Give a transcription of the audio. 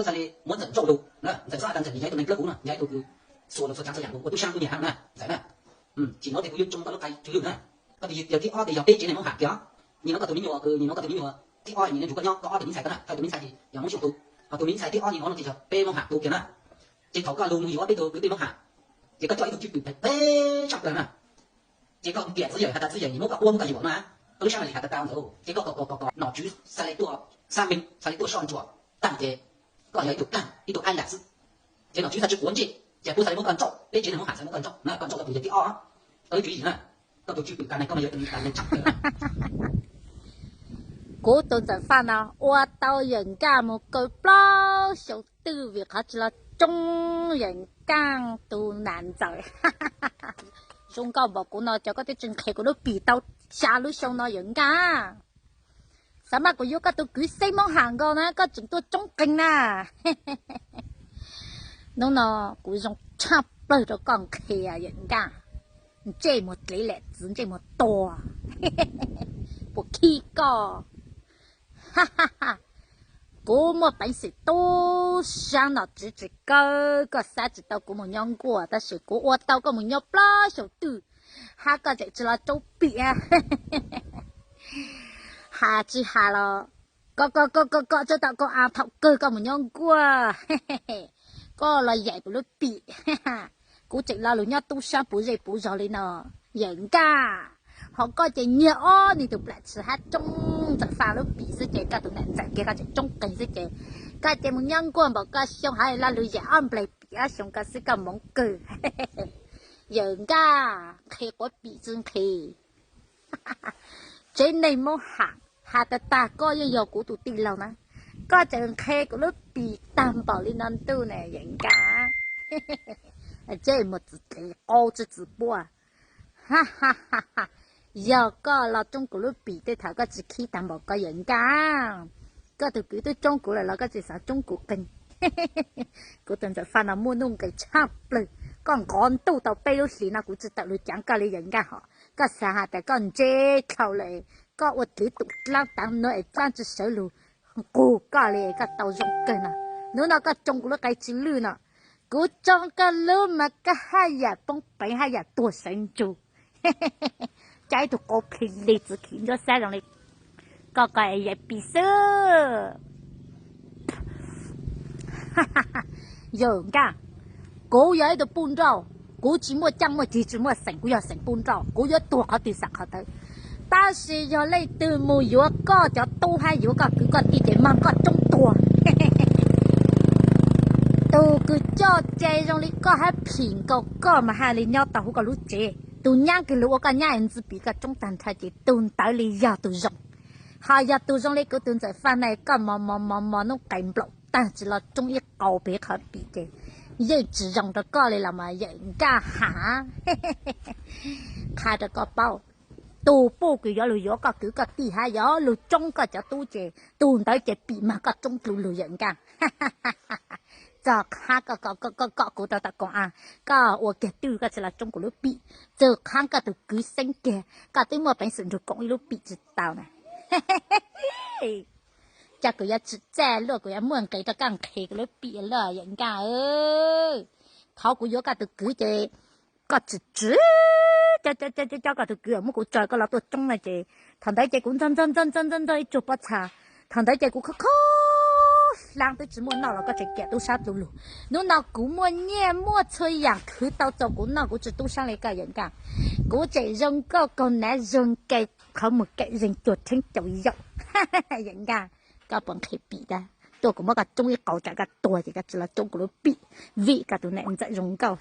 Xav li muab Ntxawm nrauj lus na, Ntxawm xob has tas Ntxawm nyiam ib tug neeg dlawb huv no, nyiam ib tug kws xuas lus xuas tsav txhua yam, ua tub sab kuj nyiam heev na, Ntxawm na. Tsis nov tias kuv yuav tsoo tau lub qai tsw lwj na. Koj tus yawg thib ob tias yog peb tsev neeg Hmoob Ham kiag, nim no koj tus me nyuam, nim no koj tus me nyuam thib ob nim no nrug koj nyob, koj ob tug me ntxhais koj na, thawj tus me ntxhais ces yog Hmoob Xyooj tus, ho tus me ntxhais thib ob nim no no ces yog peb Hmoob Ham tus kiag na. Ces thaum koj lug mus yuav peb tug kwv tij Hmoob Ham, ces koj coj ib tug cwj pwm phem phem tshaj plaws na. Ces koj piam txiv yawm has tas txiv yawm nyiam muab koj quab muab koj yuam na, koj lub sab mas li has tas tau ntawd, ces koj kom kom kom kom nom tswv xav li tuaj xab meej, xav li tuaj soj ntsuam tag ces koj yog ib tug plag ib tug aib lam xwb. Ces nom tswv xav tsis quav ntsej, ces kuv xav li muab koj nrauj, peb tsev neeg Hmoob Ham xav muab kov nrauj na, koj nrauj koj tus yawm thib ob, koj lub tswv yim na, koj tus cwj pwm ka neeg koj mas yog tus neeg tshaj plaws na. Kuv tus Ntxawm Faj no ua tau yawm Nkaj mus kaw plaub xyoo twj vim qhov tsis los tsoob yawm Nkaj tus nam Ntxawm. Zoo nkauj npaum kuv no cov koj twb tsis nqhis kuv lub pim tau xya lub xyoo no yawm Nkaj. Xav mas kuv yuav koj tus kwv xeeb Hmoob Ham nkaus na koj tseem tuaj tsoob qees na. Hnub no kuv zoo tshaj plaws rau koj nqhis yawm Nkaj. Ntsej muag dlev lam txwv ntsej muag tuag, puas khib koj? Kuv muaj peev xwm tub sab nom tswv tsis kaw, koj xav tsis tau kuv mus nyob nkuaj tab sis kuv ua tau koj mus nyob plaub xyoo twj, hab koj tseem tsis los tsoob pim. Has tsis has los koj koj koj koj tsuas tau koj a thaum kawg koj mus nyob nkuaj, koj los yaim kuv lub pim. Kuv tseem lo lus nyob tub sab puv zej puv zog li no, yawm Nkaj. Ho koj ces nyiag ob niag tus plam tshwm hab tsoob Ntxawm Faj lub pim xwb ces koj tus nam Ntxawm kiag koj tseem tsoob qees xwb ces koj ces mus nyob nkuaj npaum koj xyoo hab lo lus yaim ob nplaig pim ob xyoo koj xwb koj moov kawg. Yawm Nkaj, nqhis quav pim tsis nqhis. Tsev neeg Hmoob Ham, has tas tag koj yeej yog kuv tus tij laug na, koj tseem nqhis kuv lub pim tag npaum li no ntuj na yawm Nkaj. Tsev muag txwv dlev qaub tsis txwv puab. Yog koj los tsoob kuv lub pim tej thaum koj tsis khib tag npaum koj yawm Nkaj. Koj tus kwv twb tsoob kuv lawm los koj tseem xav tsoob kuv qees. Kuv tus Ntxawm Faj no muaj nuj nqis tshaj plaws, koj nqov ntuj tau peb lub hlis no kuv tsis tawm lug caav koj li yawm Nkaj hos. Koj xav has tas koj ntse dhau lawm, koj ua dlwv tus dlaab taav nuav es dlaab tsi sawv lug nqug koj li koj tau zoo kawg no. Hnub no koj tsoo kuv lub qe tsw lwj no, kuv tsoo koj lub mas koj haj yam poob peev haj yam tuag sawv ntsug. Coj ib tug qau plhis li txwv khim ncuab xab zoo li koj ko es yawm pim xwb. Yawm Nkaj, kuv yog ib tug puj nrauj, kuv tsis muaj caaj muaj cig tsis muaj xeem, kuv yog xeem puj nrauj, kuv yuav tuag qhov twg xam qhov ntawd. Tab sis yog leej twg mus yuav koj cov tub hab yuav koj kwv koj tij ces mag koj tsoob tuag. Tus kws coj ce zoo li koj hab phim nkaus koj mas haj li nyob tau huv koj lub tsev. Tus nyab kws lug ua koj nyab es ntxwv pim koj tsoob tag nrho ces tus ntawd li yog tus zoo. Ho yog tus zoo li kuv tus Ntxawm Faj na koj mos mos mos mos nuj qes nplaum tag tsis los tsoob ib qau pem qhov pim ces yeej tsis zoo rau koj li los mas yawm Nkaj Ham. Qha rau koj paub, tus puj kws yuav lug yuav koj kwv koj tij hab yuav lug tsoob koj cov tub ces tus ntawd ces pim mag koj tsoob dlua lug yawm Nkaj. Txog qhov koj kom kuv rau tom koom a, koj ua kiag twj koj tsis los tsoob kuv lub pim, txog qhov koj tus kwv xeeb kiag koj twb muaj peev xwm nrug koom ib lub pim tsis tau na. Coj kuv yuav tsim txaj luaj kuv yuav muaj nqis rau koj nqhis kuv lub pim luaj yawm Nkaj. Thaum kuv yuav koj tus kwv ces koj tsim tsim coj koj tus kwv muab kuv tso koj los tuaj tsoob no ces thaum ntawd ces kuv ntxog ntxog ntxog ntxog ntxog ntxog ib tsuag pob txha. Thaum ntawd ces kuv khob khob hlab twb tsis muaj noj los koj tseem kiam tub sab dlua lug. Hnub no kuv muaj nyiaj muaj txhua yam khwv tau txaus kuv noj kuv tsis tub sab li koj yawm Nkaj. Kuv tseem zoo nkauj kaug nav zoo ke qhov muag kaim zeeg cuag rheeb caum yaum. Yawm Nkaj, koj puas nqhis pim tag? Tuaj kuv muab koj tsoob ib qau tsam koj tuag ces koj tsis los tsoob kuv lub pim vim koj tus nam ntxawm zoo nkauj.